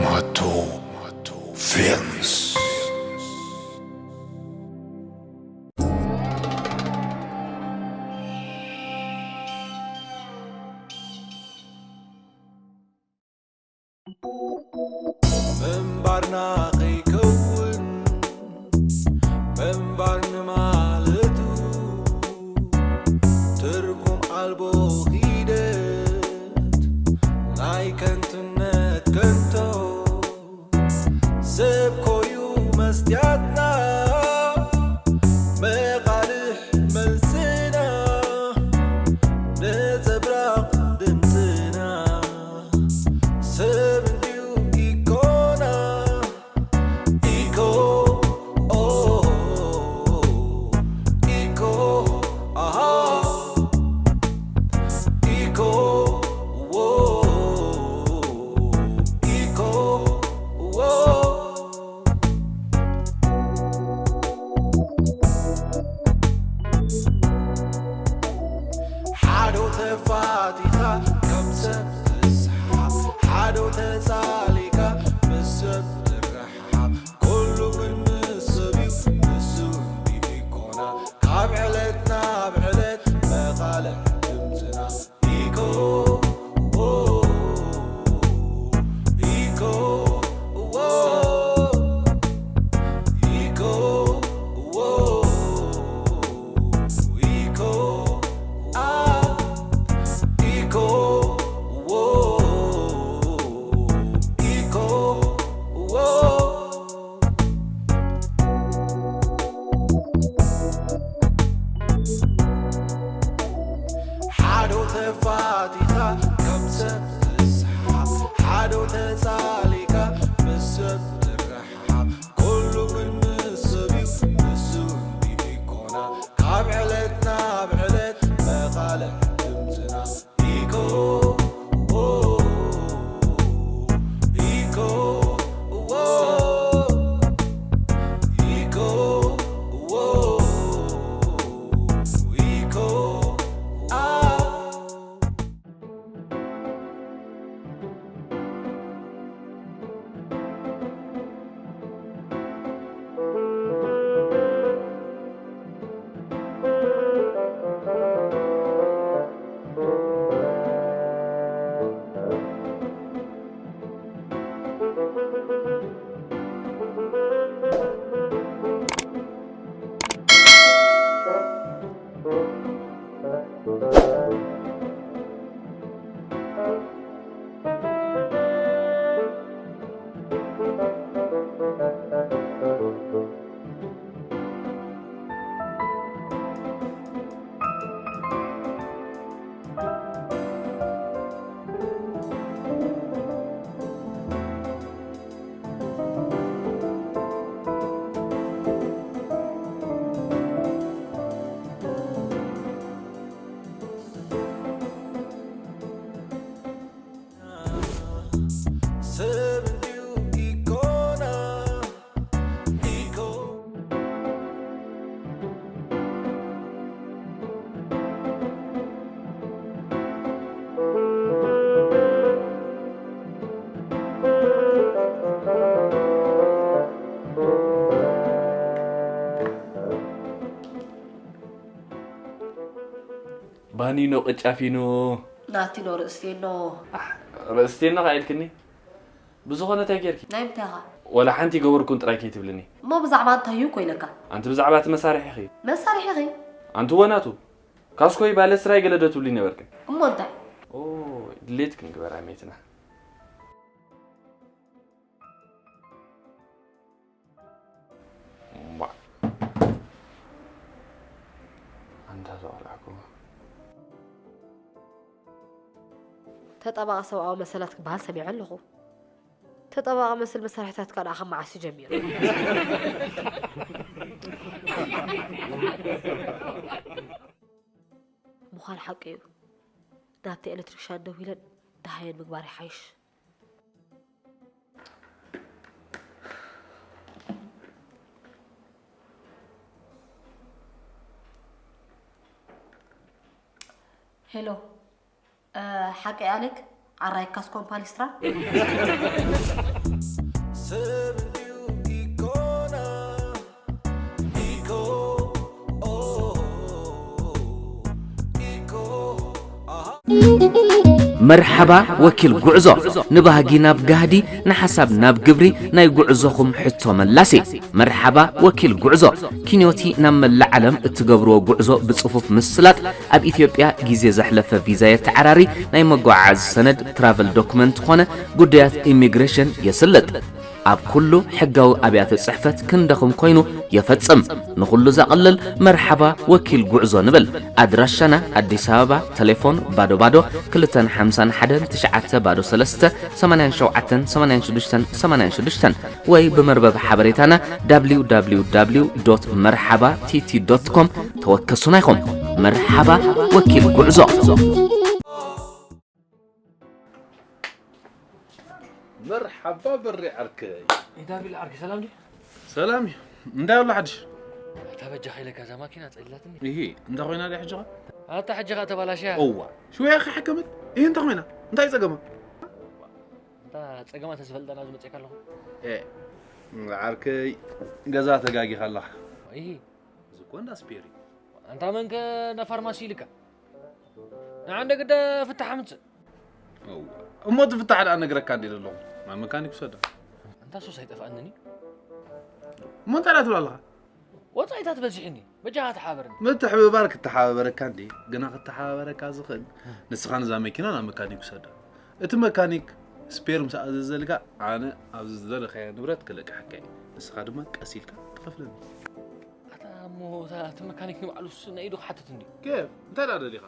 ማቶ ፊልምስ። ምንባርና ከይከውን ምንባር ንማለቱ ትርጉም ኣልቦ ኺደት ናይ ከንቱነት ከንቶ ሰብ ኮዩ መስትያትና መቓልሕ መልስና ነጸብራቕ ድምጽና ሰብ እንድዩ ኢኮና ኢኮ ኦ ኢኮ ኣሃ ኢኮ ዎ ኢኮ ዎ ሓዶ ተፋቲኻ ከም ሰብ ትስሓብ ሓዶ ተጻሊካ ምስ ሰብ ትረሓሓብ ኩሉ ግን ምስ ሰብ እዩ ንሱ እንዲ ኢኮና ካብ ዕለት ናብ ዕለት መቓልሕ ድምፅና ኢኮ ኢኮ ሓዶ ተፋቲኻ ከም ሰብ ትስሓብ ሓዶ ተጻሊካ ምስ ሰብ ትረሓሓብ ኩሉ ግን ምስ ሰብ እዩ ንሱ እንዲ ኢኮና ካብ ዕለት ናብ ዕለት መቓልሕ ድምፅና ኢኮ ዎ ኢኮ ዎ ኢኮ ዎ ኢኮ ኣ ባኒኖ ቅጫ ፊኖ። ናቲኖ ርእስቴኖ። ኣሕ፣ ርእስቴኖ ኸዓ ኢልክኒ። ብዝኾነ እንታይ ጌርኪ? ናይ ምንታይ ኢኻ? ወላ ሓንቲ ይገበርኩን ጥራይ ከይትብልኒ። እሞ ብዛዕባ እንታይ እዩ እኮ ኢለካ? ኣንቲ ብዛዕባ እቲ መሳርሒኺ። መሳርሒኺ? ኣንቲ ወናቱ። ካስኮይ ባለ ስራይ ገለ ዶ ትብሊ ነበርክን? እሞ እንታይ? ኦ፣ ድሌት ክንግበር ኣሜትና። እምቧዕ። ኣንታ ዝቐልዐኩ። ተጣባቒ ሰብኣዊ መሰላት ክበሃል ሰሚዐ ኣለኹ። ተጣባቒ መስል መሳርሒታትካ ደኣ ካብ መዓስ እዩ ጀሚሩ? ምዃን ሓቂ እዩ። ናብቲ ኤሌክትሪክሻን ደዊለን ደሃየን ምግባር ይሓይሽ። ሄሎ፣ እ፣ ሓቀይ ኣሌክ፣ ዓራይ ካስኮን ፓሊስትራ። መርሓባ ወኪል ጉዕዞ፣ ንባህጊ ናብ ጋህዲ፣ ንሓሳብ ናብ ግብሪ፣ ናይ ጉዕዞኹም ሕቶ መላሲ። መርሓባ ወኪል ጉዕዞ፣ ኪንዮቲ ናብ መላእ ዓለም እትገብርዎ ጉዕዞ ብጽፉፍ ምስላጥ፣ ኣብ ኢትዮጵያ ግዜ ዘሕለፈ ቪዛ የተዓራሪ፣ ናይ መጓዓዓዚ ሰነድ ትራቨል ዶክመንት ኾነ ጉዳያት ኢሚግሬሽን የስልጥ። ኣብ ኩሉ ሕጋዊ ኣብያተ ጽሕፈት ክንደኹም ኮይኑ የፈጽም። ንኹሉ ዘቕልል መርሓባ ወኪል ጉዕዞ ንብል። ኣድራሻና ኣዲስ ኣበባ፣ ተሌፎን ባዶ ባዶ ክልተን ሓምሳን ሓደን ትሽዓተ ባዶ ሰለስተ ሰማንያን ሸውዓተን ሰማንያን ሽዱሽተን ሰማንያን ሽዱሽተን ወይ ብመርበብ ሓበሬታና www መርሓባ ቲቲ ዶት ኮም ተወከሱና ኢኹም። መርሓባ ወኪል ጉዕዞ። መርሓባ በሪ ዓርከይ። ኢዳቢል ዓርኪ ሰላም ዲ ሰላም እዩ። እንታይ ኣሎ ሓድሽ? እታ በጃ ኸይለካ እዛ ማኪና ጸሊላትኒ። ይሄ እንታይ ኮይና ድያ ሕጂ? ኣታ ሕጂ ኸኣ ተባላሽያ። እዋ ሽወያ ክሕከመት። ይሄ እንታይ ኮይና? እንታይ ጸገማ? እታ ጸገማ ተዝፈልጠና ዝመጽእካ ኣለኹ። ኤ ዓርከይ ገዛ ተጋጊኻ ኣለኻ። ይሄ እዚ እኮ እንዳ ስፔር እዩ። ኣንታ መንከ ናብ ፋርማሲ ኢልካ ንዓንደ ግደ ፍታሕ ምጽእ። እዋ እሞ እቲ ፍታሕ ደኣ ነግረካ እንዲ ዘለኹ ናብ መካኒክ ውሰዳ። ኣንታ ሶስ ኣይጠፍኣንን እዩ። እሞ እንታይ ደኣ ትብል ኣለኻ? ወጻኢታት በዚሕኒ በጃኻ ተሓበርኒ። ምትሕብባር ክተሓባበረካ እንዲ ግና ክተሓባበረካ ዝኽእል ንስኻ ነዛ መኪና ናብ መካኒክ ውሰዳ። እቲ መካኒክ ስፔር ምስ ኣዘዘልካ ኣነ ኣብዚ ዝደለኻዮ ንብረት ክልቅሐካ እየ። ንስኻ ድማ ቀስ ኢልካ ትኸፍለኒ። ኣታ እሞ እታ እቲ መካኒክ ንባዕሉስ ናይ ኢዱ ክሓትት እንዲ ኬፍ እንታይ ደኣ ደሊኻ?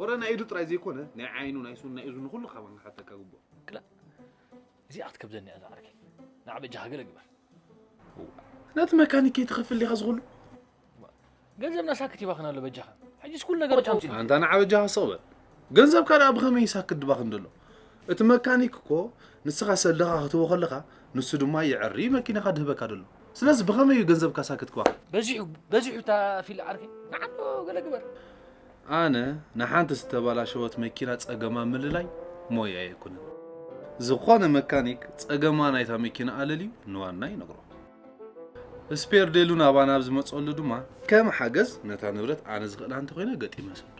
ወረ ናይ ኢዱ ጥራይ ዘይኮነ ናይ ዓይኑ ናይ ሱን ናይ እዝኑ ኩሉ ካባና ክሓተካ ግቡእ። እዚኣ ክትከብደኒ እያ ዝዓርከይ። ንዓ በጃኻ ገለ ግበር። ነቲ መካኒክ ከይትኸፍል ዲኻ ዝኹሉ? ገንዘብና ሳክት ይባኽን ኣሎ በጃኻ። ሕጂስ ኩሉ ነገር ጫምፂ ኣንታ ንዓ በጃኻ ስቕ በል። ገንዘብካ ደኣ ብኸመይ ሳክት ድባኽን ደሎ? እቲ መካኒክ እኮ ንስኻ ሰልድኻ ክትህቦ ከለኻ ንሱ ድማ የዐሪ መኪናኻ ድህበካ ደሎ። ስለዚ ብኸመይ እዩ ገንዘብካ ሳክት ክባኽን? በዚሑ በዚሑ እታ ፊል ዓርከይ። ንዓ ዶ ገለ ግበር። ኣነ ንሓንቲ ዝተባላሸወት መኪና ጸገማ ምልላይ ሞያ ኣይኮነን። ዝኾነ መካኒክ ጸገማ ናይታ መኪና ኣለልዩ ንዋና ይነግሮ። ስፔር ደልዩ ናባና ኣብ ዝመጸሉ ድማ ከም ሓገዝ ነታ ንብረት ኣነ ዝኽእላ እንተኾይነ ገጢመ ሰዶ።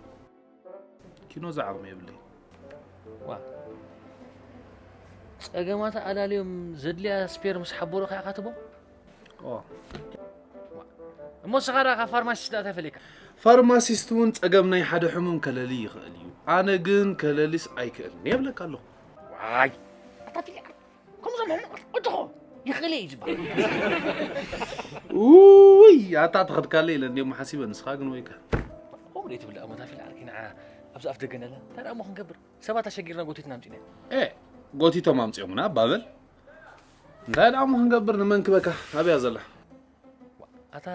ኪኖ ዝዓቕሚ የብለይ። ዋ ጸገማት ኣላልዮም ዘድልያ ስፔር ምስ ሓበሩ ከኣ ካትቦ ኦ እሞ ስኻ ደኣ ካብ ፋርማሲስት እንታይ ፈሊካ? ፋርማሲስት እውን ጸገም ናይ ሓደ ሕሙም ከለሊ ይኽእል እዩ። ኣነ ግን ከለሊስ ኣይክእልን የብለካ ኣለኹ። ዋይ ኣታ ፊልያ ከምዞም ሕሙቕ ቆጆኾ ይኽእል እዩ ዝበሃል። ውይ ኣታ ተኸድካለ ኢለ እንዲሞ ሓሲበ ንስኻ ግን ወይካ ከምኡ ደይ ትብል ኣሞታ ፊል ዓርኪ ንዓ ኣብዚ ኣፍ ደገ ነላ እንታይ ደኣ እሞ ክንገብር ሰባት ኣሸጊርና ጎቲትና ኣምፂና ኤ ጎቲቶም ኣምፂኦምና ባበል እንታይ ደኣ እሞ ክንገብር ንመን ክበካ ኣብያ ዘላ ኣታ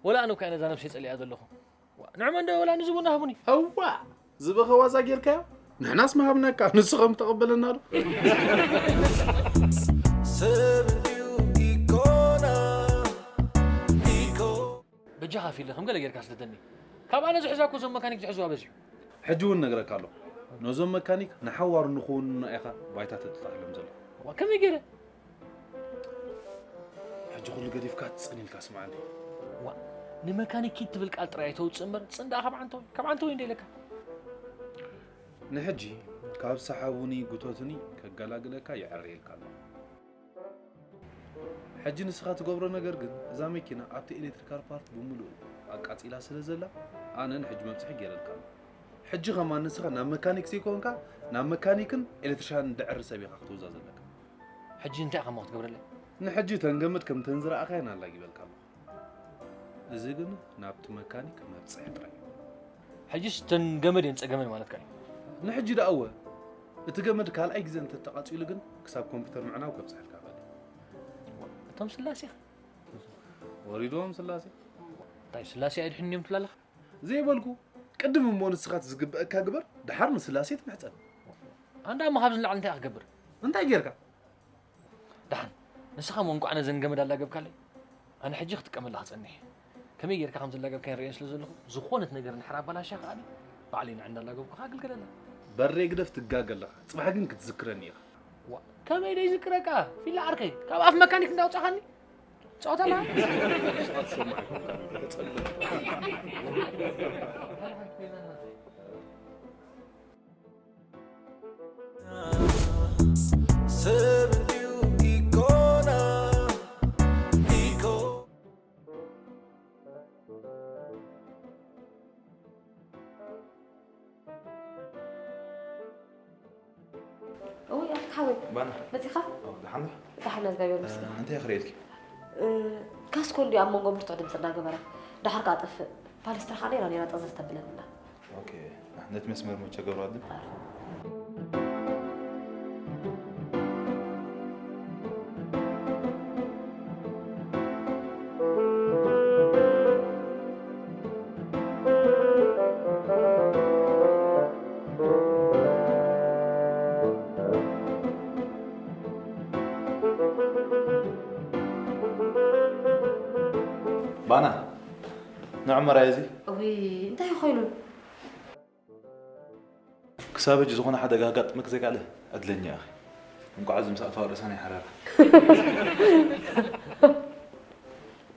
ወላ ኣነ እኮ ነዛ ነብሰይ ፀሊኣ ዘለኹ ንዕመ እንደ ወላ ንዝቡና ሃቡኒ እዋ ዝበኸ ዋዛ ጌርካዮ ንሕናስ ምሃብናካ ንሱ ከም ተቐበለና ዶ ሰብ ድዩ ኢኮና ኢኮ በጃኻ ፊለ ከም ገለ ጌርካ ስደደኒ ካብ ኣነ ዝሕዛ እኮ እዞም መካኒክ ዝሕዝዋ በዚሑ ሕጂ እውን ነግረካ ኣለኹ ነዞም መካኒክ ንሓዋሩ ንኽውንኖ ኢኻ ባይታ ተጥጣዕሎም ዘለኹ ዋ ከመይ ገይረ ሕጂ ኩሉ ገዲፍካ ትጽን ኢልካ ስምዓኒ ዋ ንመካኒክ ኪድ ትብል ቃል ጥራይ ተውፅእ እምበር ፅን ደኣ ካብ ዓንተወይ ካብ ዓንተወይ እንደ ኢለካ ንሕጂ ካብ ሰሓቡኒ ጉተቱኒ ከገላግለካ ይዕረየልካ ኣለኹ ሕጂ ንስኻ ትገብሮ ነገር ግን እዛ መኪና ኣብቲ ኤሌክትሪካል ፓርት ብምሉኡ ኣቃጺላ ስለ ዘላ ኣነ ንሕጂ መብጽሒ ገይረልካ ኣለኹ ሕጂ ከማን ንስኻ ናብ መካኒክ ዘይኮንካ ናብ መካኒክን ኤሌክትሪሻንን ድዕሪ ሰብ ኢኻ ክትውዛ ዘለካ ሕጂ እንታይ ኢኻ እሞ ክትገብረለይ ንሕጂ ተን ገመድ ከምተን ዝረኣኻየን ኣላጊበልካ ኣለኹ እዚ ግን ናብቲ መካኒክ መብጽሒ ጥራይ እዩ ሕጂስ ተን ገመድ እየን ጸገመን ማለትካ እዩ ንሕጂ ደኣ እወ እቲ ገመድ ካልኣይ ግዜ እንተተቓጺሉ ግን ክሳብ ኮምፒተር ምዕናው ከብጽሐልካ ኽእል እዩ እቶም ስላሴ ወሪድዎም ስላሴ እንታይ ስላሴ ኣይድሕን እዮም ትብላለኻ ዘይበልኩ ቅድም እሞ ንስኻ ዝግበአካ ግበር ድሓር ንስላሴ ትምሕፀን ኣንዳ እሞ ካብዚ ንላዕሊ እንታይ ክገብር እንታይ ጌርካ ደሓን ንስኻ እሞ እንቋዕ ነዘን ገመድ ኣላገብካለይ ኣነ ሕጂ ክጥቀመላ ክጸንሕ ከመይ ጌርካ ከም ዘላገብካዮ ርእየ ስለ ዘለኹ፣ ዝኾነት ነገር እንድሕር ኣባላሽያ ከኣ ባዕለይ ንዓ እንዳላገብኩ ከኣ ግልገለላ። በሬ ግደፍ ትጋገ ኣለኻ። ጽባሕ ግን ክትዝክረኒ ኢኻ። ዋ፣ ከመይ ደይ ዝክረካ? ፊላ ዓርከይ፣ ካብ ኣፍ መካኒክ እንዳውጻኻኒ? ጸወታ ማ? ስርዓት ሰማዕ ኣይኮንካን፣ ተጸልም። ሰብ እንዲዩ ኢኮና፣ ኢኮ- እውይ፣ ኣታ ሓወይ፣ ባና። መጺኻ? ኦ፣ ደሓን ዶ? ደሓን፣ እግዚኣብሔር እ፣ ይመስገን። እንታይ ክርእየልኪ? እ፣ ካስኮ እንዲዩ ኣብ መንጎ ብርቱዕ ድምፂ እናገበረ፣ ደሓር ከኣ ጠፍእ። ፓሊስትራ ከኣ ነይራ፣ ነይራ ጠዘዝ ተብለና። ኦኬ፣ ነቲ መስመር መቸ ገብሩ ኣድም? ባና፣ ንዕመር ኣየ እዚ? እውይ፣ እንታይ ኮይኑ? ክሳብ ሕጂ ዝኾነ ሓደጋ ኣጋጥመክ ዘይከኣለ ዕድለኛ ኢኺ። እንቋዕ እዚ ምስ ኣተዋ ርእሳ ናይ ሓራራ።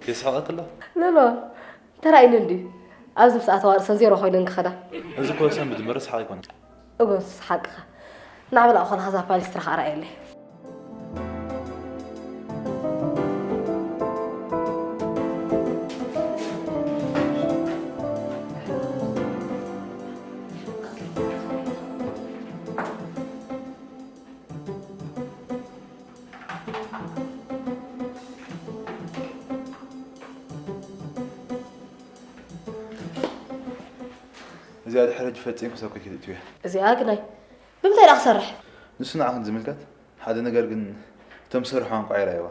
የስሕቐክ ኣሎ? ሎሎ፣ ተራእዩኒ እንድዩ። ኣብዚ ምስ ኣተዋ ርእሰን ዜሮ ኮይነን ክኸዳ። እዚ እኮ ሰም ብድምር ሰሓቕ ኣይኮነን። እጎስ፣ ሓቅኻ። ናዕበላ እኾ ለኻ እዛ ፓሊስትራ ኸኣ ርኣየለይ። እዚኣ ድሕሪ ሕጂ ፈጺምኪ ሰብ ከይትእትውያ። እዚኣ ግናይ ብምንታይ ደኣ ክሰርሕ? ንሱ ንዓኽን ዝምልከት ሓደ ነገር ግን እቶም ዝሰርሕዋ እንቋ ይርኣይዋ።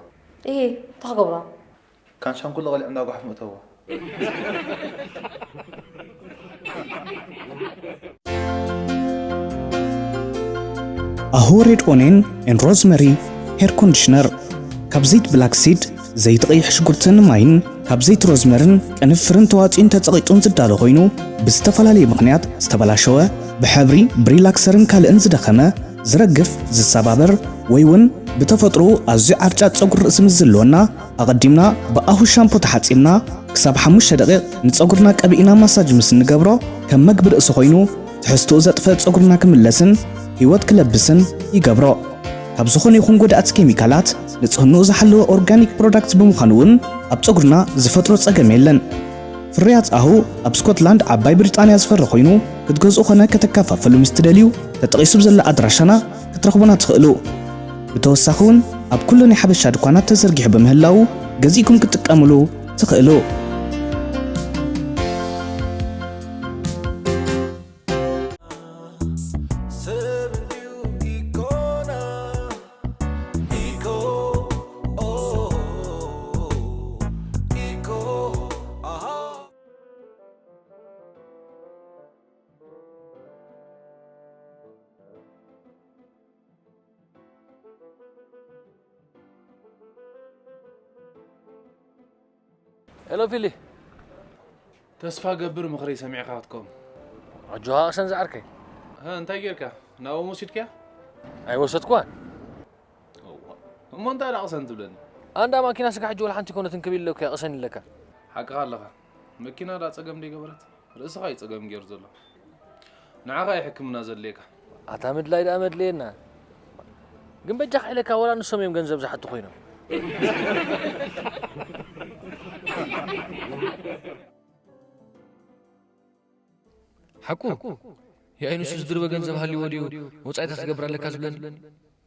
እሂ፣ እንታይ ክገብሮ? ካን ሻንኩሎ ቀሊዖም ናብ ጓሓፍ ምእተውዋ። ኣሆ ሬድ ኦኔን ኤን ሮዝመሪ ሄር ኮንዲሽነር ካብ ዘይቲ ብላክ ሲድ፣ ዘይቲ ቀይሕ ሽጉርትን ማይን ካብ ዘይቲ ሮዝመርን ቅንፍርን ተዋጺኡን ተጸቒጡን ዝዳሎ ኮይኑ፣ ብዝተፈላለየ ምኽንያት ዝተበላሸወ፣ ብሕብሪ፣ ብሪላክሰርን ካልእን ዝደኸመ፣ ዝረግፍ፣ ዝሰባበር ወይ እውን ብተፈጥሮኡ ኣዝዩ ዓርጫጭ ጸጉሪ ርእሲ ምስ ዝህልወና፣ ኣቐዲምና ብኣሁ ሻምፖ ተሓጺብና ክሳብ ሓሙሽተ ደቂቕ ንጸጉርና ቀቢእና ማሳጅ ምስ እንገብሮ፣ ከም መግቢ ርእሲ ኮይኑ ትሕዝትኡ ዘጥፈአ ጸጉርና ክምለስን ህይወት ክለብስን ይገብሮ። ካብ ዝኾነ ይኹን ጎዳእቲ ኬሚካላት ንጽህንኡ ዝሓለወ ኦርጋኒክ ፕሮዳክት ብምዃኑ እውን ኣብ ጸጉርና ዝፈጥሮ ጸገም የለን። ፍርያት ኣሁ ኣብ ስኮትላንድ ዓባይ ብሪጣንያ ዝፈሪ ኮይኑ ክትገዝኡ ኾነ ከተከፋፍሉ ምስ ትደልዩ ተጠቒሱ ብዘሎ ኣድራሻና ክትረኽቡና ትኽእሉ። ብተወሳኺ እውን ኣብ ኩሉ ናይ ሓበሻ ድኳናት ተዘርጊሑ ብምህላዉ ገዚእኩም ክትጥቀምሉ ትኽእሉ። ሄሎ ፊሊ። ተስፋ ገብር ምኽረይ ሰሚዕካ ክትከውን። ኣጆኻ ቅሰን ዝዓርከይ። ሀ፣ እንታይ ጌርካ? ናብኦም ወሲድካያ? ኣይወሰድኩዋን። እዋ፣ እሞ እንታይ ደኣ ቅሰን ትብለኒ? ኣንዳ ማኪና ስጋ ሕጂ ወላ ሓንቲ ኮነትን ክብል ኢለኩ እያ ቅሰን ኢለካ። ሓቅኻ ኣለኻ። መኪና ደኣ ጸገም ደይገበረት? ርእስኻ እዩ ጸገም ገይሩ ዘሎ። ንዓኻ እዩ ሕክምና ዘድልየካ። ኣታ ምድላይ ደኣ መድልየና። ግን በጃኻ ኢለካ ወላ ንሶም እዮም ገንዘብ ዝሓቱ ኮይኖም። ሓቁ፣ የኣይ ንሱ ዝድርበ ገንዘብ ሃልይዎ ድዩ ወጻኢታት ትገብር ኣለካ ዝብለኒ?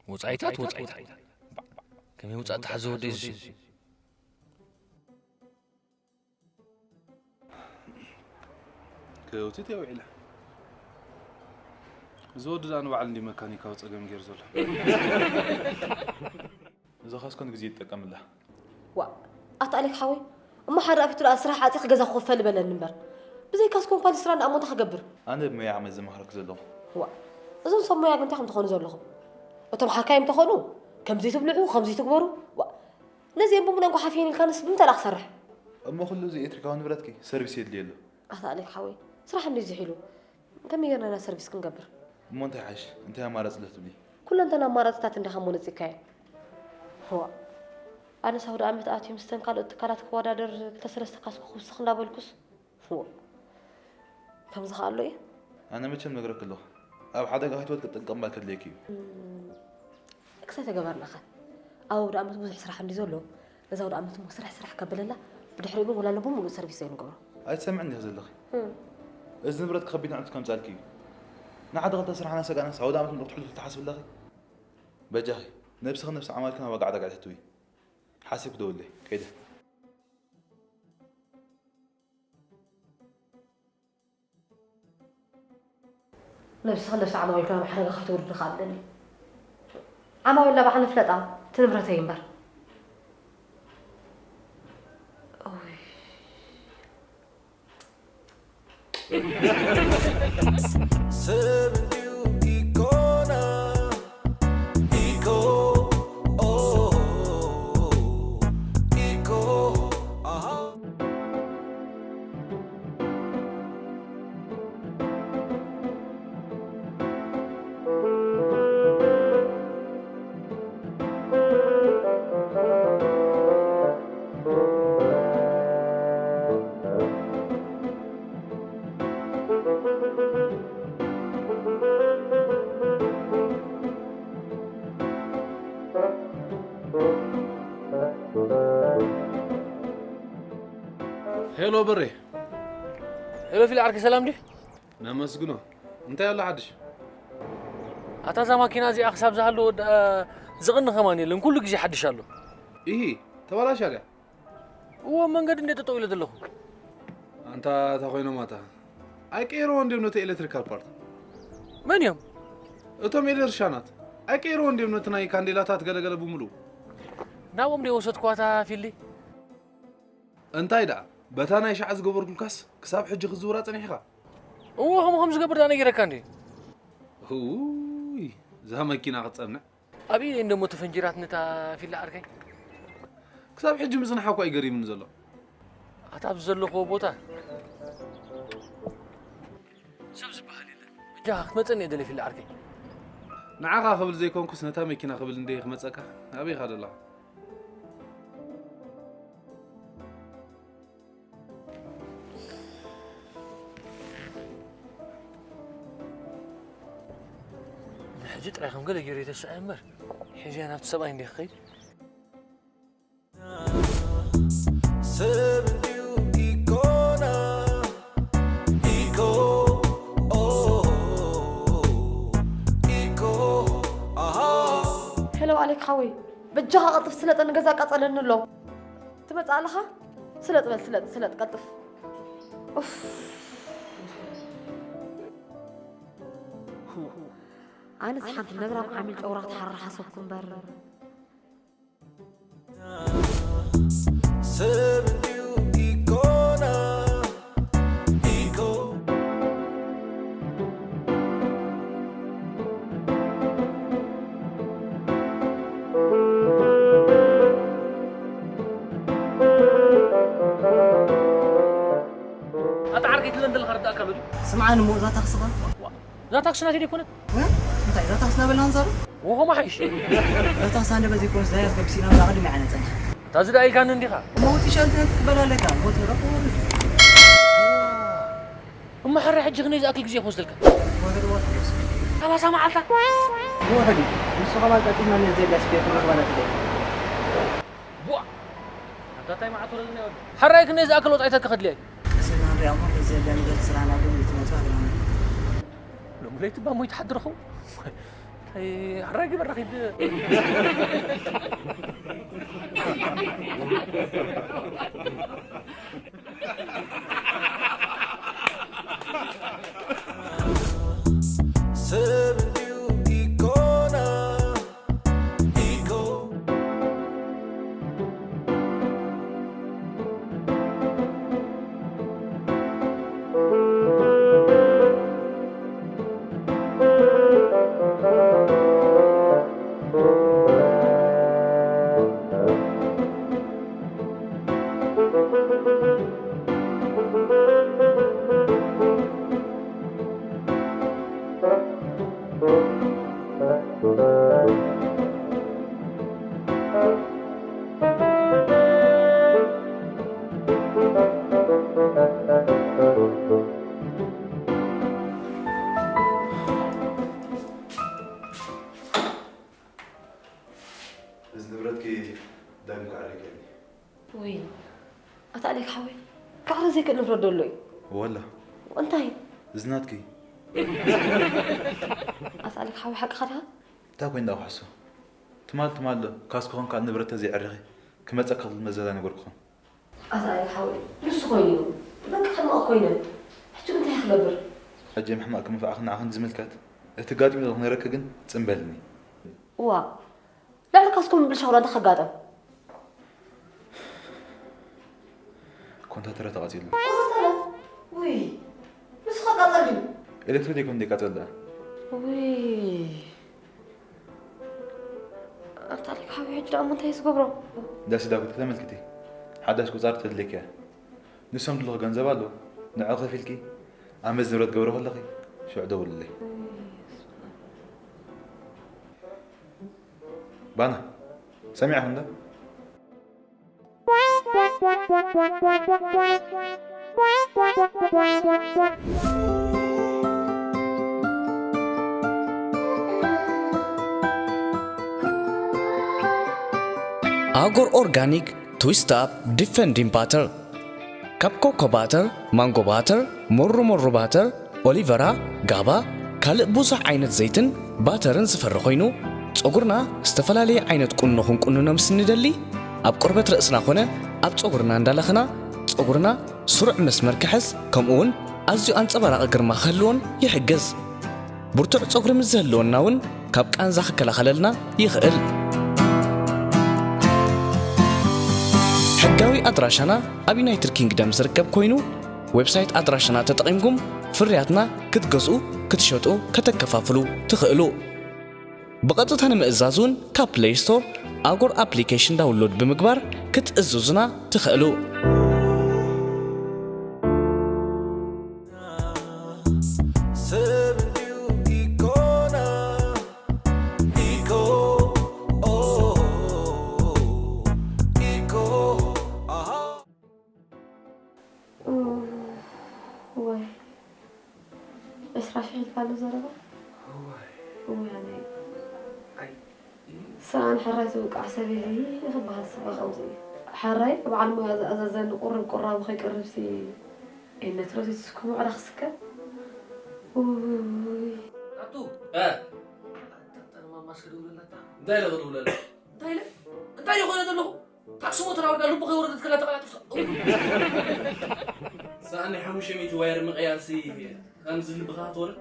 ወጻኢታት፣ ወጻኢታት። ከመይ ውጻእ ተሓዘ ወደይ እዚ? ክውቲት እየ ውዒለ። እዚ ወዲ ደኣ ንባዕሉ እንዲ መካኒካዊ ጸገም ገይሩ ዘሎ። እዛ ካስኮ ንግዜ ይጠቀምላ። ዋእ፣ ኣታ ኣሌክ ሓወይ፣ እሞ ሓደ ኣፊቱ ደኣ ስራሕ ዓጺኺ ገዛ ክኽፈል በለኒ እምበር። ብዘይ ካስኮ እንኳን ስራ ደኣ እሞ እንታይ ክገብር? ኣነ ብመይ ዓመት ዘማኽረኪ ዘለኹ። ዋእ፣ እዞም ሰብ ሞያ ግን እንታይ ከም ትኾኑ ዘለኹም? እቶም ሓካይም እንተኾኑ፣ ከምዚ ትብልዑ፣ ከምዚ ትግበሩ። ዋእ፣ ነዚኦም ብምሉኦም ጓሓፍ እየን ኢልካንስ ብምንታይ ደኣ ክሰርሕ? እሞ ኩሉ እዚ ኤሌክትሪካዊ ንብረትኪ ሰርቪስ የድልየሉ። ኣታ ኣሌክ ሓወይ፣ ስራሕ እንድዩ ዝሒሉ። ከመይ ጌርና ኢና ሰርቪስ ክንገብር? እሞ እንታይ ሓይሽ? እንታይ ኣማራጺ ኣሎ ትብሊ? ኩለንተን ኣማራጺታት እንዲኻ እሞ ነጺግካየን። ዋእ፣ ኣነስ ኣውደ ኣመት ኣትዩ ምስተን ካልኦት ትካላት ክወዳደር ክልተ ሰለስተ ካስኩ ክውስኽ እንዳበልኩስ። ዋእ፣ ከምዚ ከ ኣሎ እዩ? ኣነ መቸም ነግረኪ ኣለኹ። ኣብ ሓደጋ ከይትወድቂ ጥንቅቕ ምባል ከድልየኪ እዩ። እም፣ ክሳይ ተገበርናኸ? ኣብ ኣውደ ኣመት ብዙሕ ስራሕ እንድዩ ዘሎ። ነዛ ኣውደ ኣመት እሞ ስራሕ ስራሕ ከብለላ፣ ብድሕሪኡ ግን ወላ ኣሎ ብምሉእ ሰርቪስ ዘይንገብሮ። ኣይትሰምዕን ዲኺ ዘለኺ? እም። እዚ ንብረት ከቢድ ንዕቀት ከምጻልኪ እዩ። ንሓደ ክልተ ስራሕና ሰጋእናስ ኣውደ ኣመት ምሉእ ክትሕልፉ ትሓስቢ ኣለኺ? በጃኺ፣ ነብስኽን ነብሲ ዓማዊልክን ኣብ ዋጋ ዕዳጋ ኣይተእትዊ። ሓሲብኪ ደውለይ፣ ከይደ። ነብስኽን ነብሲ ዓማዊልክን ኣብ ሓደጋ ከይተውርዲ ከኣ እብለኒ። ዓማዊል ናባኻ ንፍለጣ፣ እቲ ንብረተይ እምበር። ኡይ። ሰብ እንድዩ ኢኮና፣ ኢኮ፣ ኦ፣ ኢኮ፣ ኣሃ። ሄሎ በሬ። ሄሎ ፊል ዓርከይ፣ ሰላም ድዩ? ነመስግኖ። እንታይ ኣሎ ሓድሽ? ኣታ እዛ ማኪና እዚኣ ክሳብ ዝሃለወ ዳ-፣ ዝቕኒ ከማን የለን፣ ኩሉ ግዜ ሓድሽ ኣሎ። ኢሂ፣ ተበላሽያ ድያ? እዎ፣ መንገዲ እንደ ጠጠው ኢለ ዘለኹ። ኣንታ፣ እታ ኮይኖም ኣታ። ኣይቀይርዎ እንድዮም ነቲ ኤሌክትሪካል ፓርት። መን እዮም? እቶም ኤሌክትሪሻናት። ኣይቀይርዎ እንድዮም ነቲ ናይ ካንዴላታት ገለገለ ብምሉኡ። ናብኦም ዶ የወሰድኳታ ፊሊ? እንታይ ደኣ፣ በታ ናይ ሻዕ ዝገበርኩልካስ ክሳብ ሕጂ ክዝውራ ጸኒሕኻ? እዎ፣ ከምኡ ከም ዝገብር ደኣ ነጊረካ እንዴ? እውይ፣ እዛ መኪና ክትጸንዕ። ኣብ ኢደይ እንደሞ ተፈንጂራትኒ እታ ፊላ ዓርከይ። ክሳብ ሕጂ ምጽንሓ እኳ እዩ ገሪምኒ ዘሎ። ኣታ ኣብዚ ዘለኽዎ ቦታ ሰብ ዝበሃል የለን። በጃኻ ክትመጸኒ እየ ደልየ ፊላ ዓርከይ። ንዓኻ ክብል ዘይኮንኩስ ነታ መኪና ክብል እንደ ክመጸካ፣ ኣበይ ኢኻ ዘለኻ? ንሕጂ ጥራይ ከም ገለ ገይሩ የተስዐ እምበር፣ ሕጂ ናብቲ ሰብኣይ እንደ ክኸይድ። ሰብ እንድዩ ኢኮና፣ ኢኮ፣ ኦ፣ ኢኮ፣ ኣሃ። ሄሎ ኣሌክ ሓወይ፣ በጃኻ ቀልጥፍ ስለጠ ንገዛ ኣቃጸለኒ ኣሎ። ትመጽእ ኣለኻ? ስለጥ በል፣ ስለጥ፣ ስለጥ፣ ቀልጥፍ። ኡፍ። ኣነስ ሓንቲ ነብራም ዓሚል ጨጉራ ክትሓርር ሓሰብኩ እምበር። ሰብ እንድዩ ኢኮና፣ ኢኮ። ኣታ ዓርከይ፣ እቲ ለንደን ከረዳእካ ኣሎ ድዩ? ስምዓኒ እሞ፣ እዛ ታክሲ ኸ? ዋ፣ እዛ ታክሲ ናተይ ደይኮነት? እ? እንታይ፣ እዛ ታክሲ ናበልና ንዛረብ? ወ፣ ኸማ ሓይሽ። እዛ ታክሲ ኣንደ በዚ ኮንስ ዳያስ ገብሲና እዛ ቅድሚ ዓይነ ጸንሕ። እታ ዝዳ ኢልካኒ እንዲኻ? እሞ ውጢ ሸልቲ ክትቅበል ኣለካ። እሞ ትብሎ ክወርድ። እሞ ሕራይ ሕጂ ክንደይ ዝኣክል ግዜ ክወስደልካ? ወርድ፣ ወርድ፣ ወርድ። ሰላሳ መዓልታ? ወርድ። ንሱ ኸማን ቀልጢፍና ንዘየድልያ ስቤት ንረኽባ ኢና ትብል። ቡእ! ኣንታ እንታይ መዓት ወረድና ይወዲ? ሕራይ ክንደይ ዝኣክል ወጻኢታት ከድልያ እዩ? ቀስ ኢልና ንሪኣ እሞ፣ በዚ ዘድልያ ነገር ስራሕና ግን ይትመጽእ ኣለና። ሎሚ ለይቲ እባ ሞይቱ ሓድርኹ። እንታይ ሕራይ ግበር ኺድ። ሰብ እንድዩ ኢኮና፣ ኢኮ። እዚ ንብረትኪ ዳግም ክዕረገኒ። ውይ፣ ኣታ ኣሌክ ሓወይ፣ ክዕረ ዘይክእል ንብረት ዶ ኣሎ እዩ? ወላ። እንታይ? እዚ ናትኪ። ኣታ ኣሌክ ሓወይ፣ ሓቅኻ ዲኻ? እንታይ ኮይኑ ደኣ ክሕሶ? ትማል ትማል ዶ ካስኩ ኾንካ ንብረት ተዘይዕሪኺ ክመጸካ ክብል መዘዛ ነገርኩኹም። ኣታ ኣሌክ ሓወይ፣ ንሱ ኮይኑ እዩ። በቃ ሕማቕ ኮይነ። ሕጂ እንታይ ክገብር? ሕጂ ምሕማቕ ክምንፋዕኽን ንዓኽን ዝምልከት እቲ ጋጢሙ ዘሎ ክነግረኪ ግን ጽን በልኒ። እዋ፣ ልዕሊ ካስኮ ምብል ሻውራ እንታይ ከጋጠም? ኮንታተረ ተቓጺሉ። ኮንታተረ? ውይ፣ ንሱ ከቃጸል ድዩ? ኤሌክትሪክ ዘይኮነ ዘይቃጸል ደኣ። ውይ። ኣታ ኣሌክ ሓወይ፣ ሕጂ ደኣ እሞ እንታይ እዩ ዝገብሮ? ዳሲ ዳዊት ከተመልክቲ። ሓዳሽ ቁጻር ተድልየኪ እያ። ንሶም ድልኹ ገንዘብ ኣሎ። ንዕኡ ከፊልኪ ኣብ መዚ ንብረት ገብረ ከለኺ ሽዑ ደውልለይ። ባና፣ ሰሚዕኽን ዶ? ኣጎር ኦርጋኒክ ትዊስት ኣፕ ዲፈንዲንግ ባተር። ካብ ኮኮ ባተር፣ ማንጎ ባተር፣ ሞሩ ሞሩ ባተር፣ ኦሊቨራ፣ ጋባ፣ ካልእ ብዙሕ ዓይነት ዘይትን ባተርን ዝፈሪ ኮይኑ፣ ጸጉርና ዝተፈላለየ ዓይነት ቁኖ ክንቁንኖ ምስ እንደሊ፣ ኣብ ቆርበት ርእስና ኮነ ኣብ ጸጉርና እንዳለኸና፣ ጸጉርና ስሩዕ መስመር ክሕዝ፣ ከምኡ እውን ኣዝዩ ኣንጸባራቒ ግርማ ክህልዎን ይሕግዝ። ብርቱዕ ጸጉሪ ምስ ዝህልወና እውን ካብ ቃንዛ ክከላኸለልና ይኽእል። ሕጋዊ ኣድራሻና ኣብ ዩናይትድ ኪንግደም ዝርከብ ኮይኑ፣ ዌብሳይት ኣድራሻና ተጠቒምኩም ፍርያትና ክትገዝኡ፣ ክትሸጡ፣ ከተከፋፍሉ ትኽእሉ። ብቐጥታ ንምእዛዝ እውን ካብ ፕለይ ስቶር ኣጎር ኣፕሊኬሽን ዳውንሎድ ብምግባር ክትእዝዙና ትኽእሉ። ሰብ እንዲዩ ኢኮና፣ ኢኮ፣ ኦ፣ ኢኮ፣ ኣሃ። እዋይ፣ ዕስራ ሽሕ ኢልካሉ ዘረባ? እዋይ። እዋይ፣ ኣነይ። ኣይ። ሰኣን ሕራይ ዝውቃዕ ሰብ እዩ ክበሃል ስባ ከምዚ እዩ። ሕራይ በዓል ሞያ ዝኣዘዘኒ ቁርብ ቁራቡ ከይቅርብሲ፣ ኤነት ሮዚት ስኩ ምዕራ ክስከር። ውይ። ኣቱ። እ። ኣታ፣ ማማስ ክድውለለታ። እንታይ ኢለ ክድውለላ? እንታይ ኢለ? እንታይ ኢለ ኮይነ ዘለኹ? ታክሲ ሞተር ኣውርዳ፣ ልቡ ከይወረደት ከላ ተቐላጥፍ። ሰኣን ናይ ሓሙሽተ ሚእቲ ዋየር ምቕያርሲ፣ ከምዚ ልብኻ ትወርድ?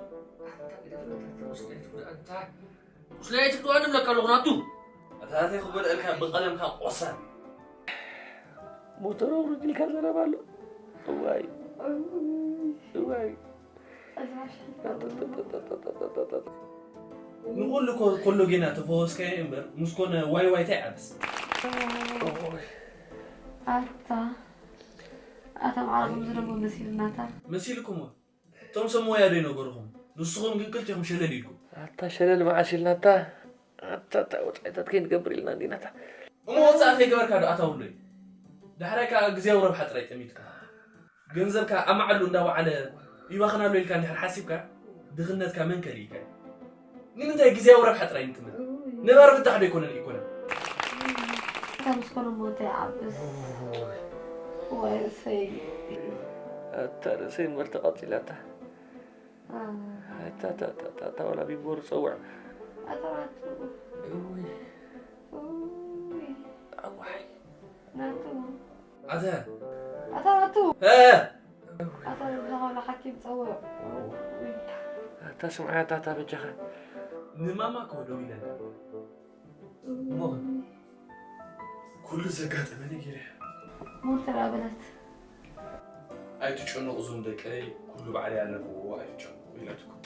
ኣታ ግደፍ፣ ኣታ ቁስለይ ትጉዳእ፣ ኣታ ቁስለይ ትጉዳእ ንብለካ ኣለኹ ናቱ። ኣታ ናተይ ክጎድኣልካ ብቐለምካ ቆሳል። ሞተር ኣውርድ ኢልካ ዘረባ ኣሎ። እዋይ። እዋይ። ንኹሉ ኮ-፣ ኮሎጌና ተፈወስካዮ እምበር፣ ምስ ኮነ ዋይ ዋይ ታይ ዓብስ። ኣታ፣ ኣታ መዓረኹም ዝደሞ መሲልናታ። መሲልኩም እቶም ሰብ ሞያ ዶ ይነገርኹም? ንስኹም ግን ክልቲኹም ሸለል ኢልኩም። ኣታ ሸለል መዓስ ኢልናታ? ኣታ፣ ኣታ ወጻኢታት ከይንገብር ኢልና እንዲናታ። እሞ ወጻኢ ከይገበርካ ዶ ኣታ ውለይ? ዳሕራይ ከኣ ግዜያዊ ረብሓ ጥራይ ጠሚትካ። ገንዘብካ ኣብ መዓሉ እንዳወዓለ ይባኽን ኣሎ ኢልካ እንድሕር ሓሲብካ፣ ድኽነትካ መን ከርእየካ እዩ? ንምንታይ ግዜያዊ ረብሓ ጥራይ ንጥምት? ነባሪ ፍታሕ ዶ ኣይኮነን? ኣይኮነን። እታ ምስ ኮነ እሞ እንታይ ይዓብስ? ዋይ ርእሰይ። ኣታ ርእሰይ እምበር ተቓጺላታ። ኣታ፣ ኣታ፣ ኣታ፣ ኣታ፣ ዋላ ቢቦር ጸውዕ። ኣታ ናቱ። እውይ። እውይ። ኣዋይ። ናቱ። ኣተ። ኣታ ናቱ። እ። ኣታ ናቱ፣ ሓኪም ጸውዕ። እውይ። ኣታ ስምዓያ፣ ኣታ፣ ኣታ በጃኻ። ንማማ እኮ ደዊለላ። እሞ ኩሉ ዘጋጠመ ነገር እያ። ሞተር ኣበለት። ኣይትጨነቑ እዞም ደቀይ፣ ኩሉ ባዕለይ ኣለኽዎ፣ ኣይትጨነቑ ኢላትኩም።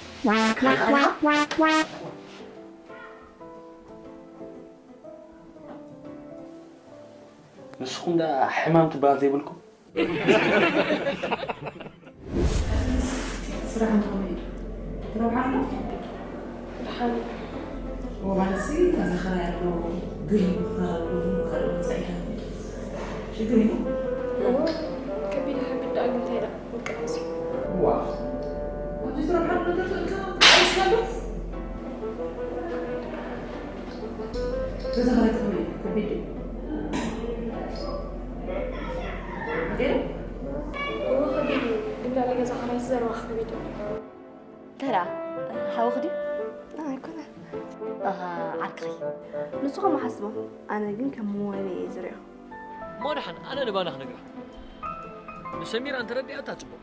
ንስኹም ደኣ ሕማም ትበሃል ዘይብልኩም? ስራሕ እንታይ ኾነ እዩ? ረብሓ ኣሎ? ድሓን። ክራይ ኣሎ፣ ግሪን ኣሎ፣ ካልእ ወጻኢታት። ሽግር የለን። ከቢድ ከቢድ ደኣ ግን እንታይ ደኣ ውልቀ ነብሲ። ዋ፣ ኣብዚ ትረብሓሉ ነገር ከ ኣይስካበት? ገዛ ክራይ ጥቕሚ እዩ፣ ከቢድ እዩ። ገለ? እዎ ከቢድ እዩ፣ ግን ልዕሊ ገዛ ክራይ ዘረባ ከቢድ እዩ። ተራ ሓወኽ ድዩ? ኣይኮነ። ኣሃ፣ ዓርክኺ። ንሱ ከም ሓስቦ፣ ኣነ ግን ከም መዋይነ እየ ዝሪኦ። እሞ ደሓን ኣነ ንባና ክነግራ። ንሰሚራ እንተረዲኣታ ጽቡቕ።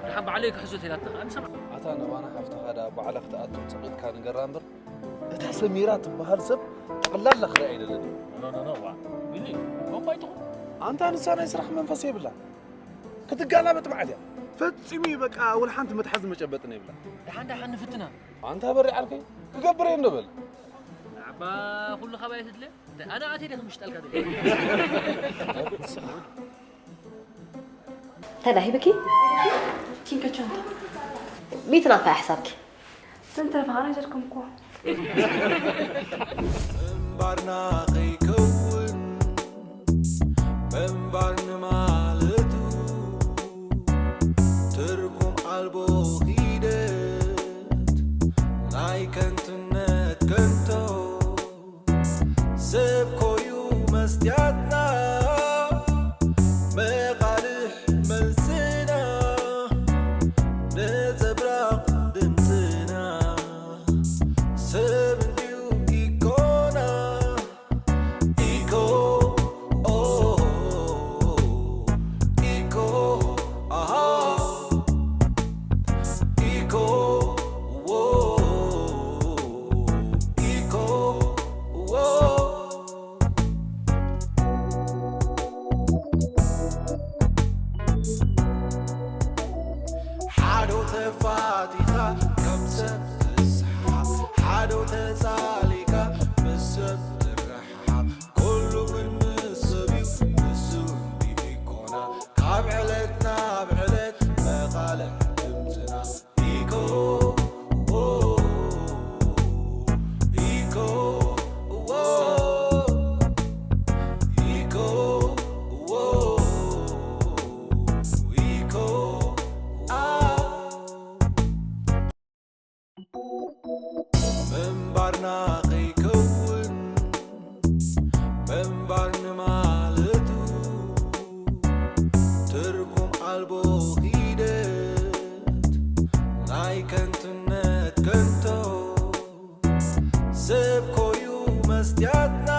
ደሓን ባዕለይ ክሕዞ ተላትና ኣንሰማ። ኣታ ንባና ሓፍትኻ ደኣ ባዕላ ክትኣቱ ጽቒጥካ ንገራ እምበር፣ እታ ሰሚራ ትበሃል ሰብ ጠቕላላ ክርኢ ኣይደለኒ። ኖ፣ ኖ፣ ኖ፣ ዋ። ቢኒ፣ ኮምባይ ትኹን። ኣንታ ንሳ ናይ ስራሕ መንፈስ የብላ። ክትጋላበጥ መዓት እያ። ፈጺሙ እዩ በቃ፣ ወላ ሓንቲ መትሓዚ መጨበጥን የብላ። ደሓን ደሓን ንፍትና። ኣንታ በሪ ዓርከይ፣ ክገብር እየ እንዶ በል። ኣባ፣ ኩሉ ካባይ ትድለ? ኣነ ኣተይ ደክ ምሽጠልካ ደለ። እንታይ ደኣ ሂብኪ? ኪንከቸንታ። ሚእቲ ናታ ሕሳብኪ። ተንተረፋ ኣነ ዘድከምኩ። ምንባርና ከይከውን ምንባር ንማለቱ ትርጉም ኣልቦ ኺደት ናይ ከንቱነት ከንቶ ሰብ ኮዩ መስትያትና መቓልሕ መልስና ነጸብራቕ ድምፅና ሰብ እንድዩ ኢኮና ኢኮ ኦ ኢኮ ኣሃ ኢኮ ዎ ኢኮ ዎ ሓዶ ተፋቲኻ ከም ሰብ ትስሓቕ ሓዶ ተጻሊካ ምስ ሰብ ትረሓቕ ኩሉ ግን ምስ ሰብ እዩ ንሱ እንዲ ኢኮና ካብ ዕለት ናብ ዕለት መቓልሕ ድምፅና ኢኮ ኢኮ ኢኮ ኢኮ ምንባርና ከይከውን ምንባር ንማለቱ ትርጉም ኣልቦ ኺደት ናይ ከንቱነት ከንቶ ሰብ ኮዩ መስትያትና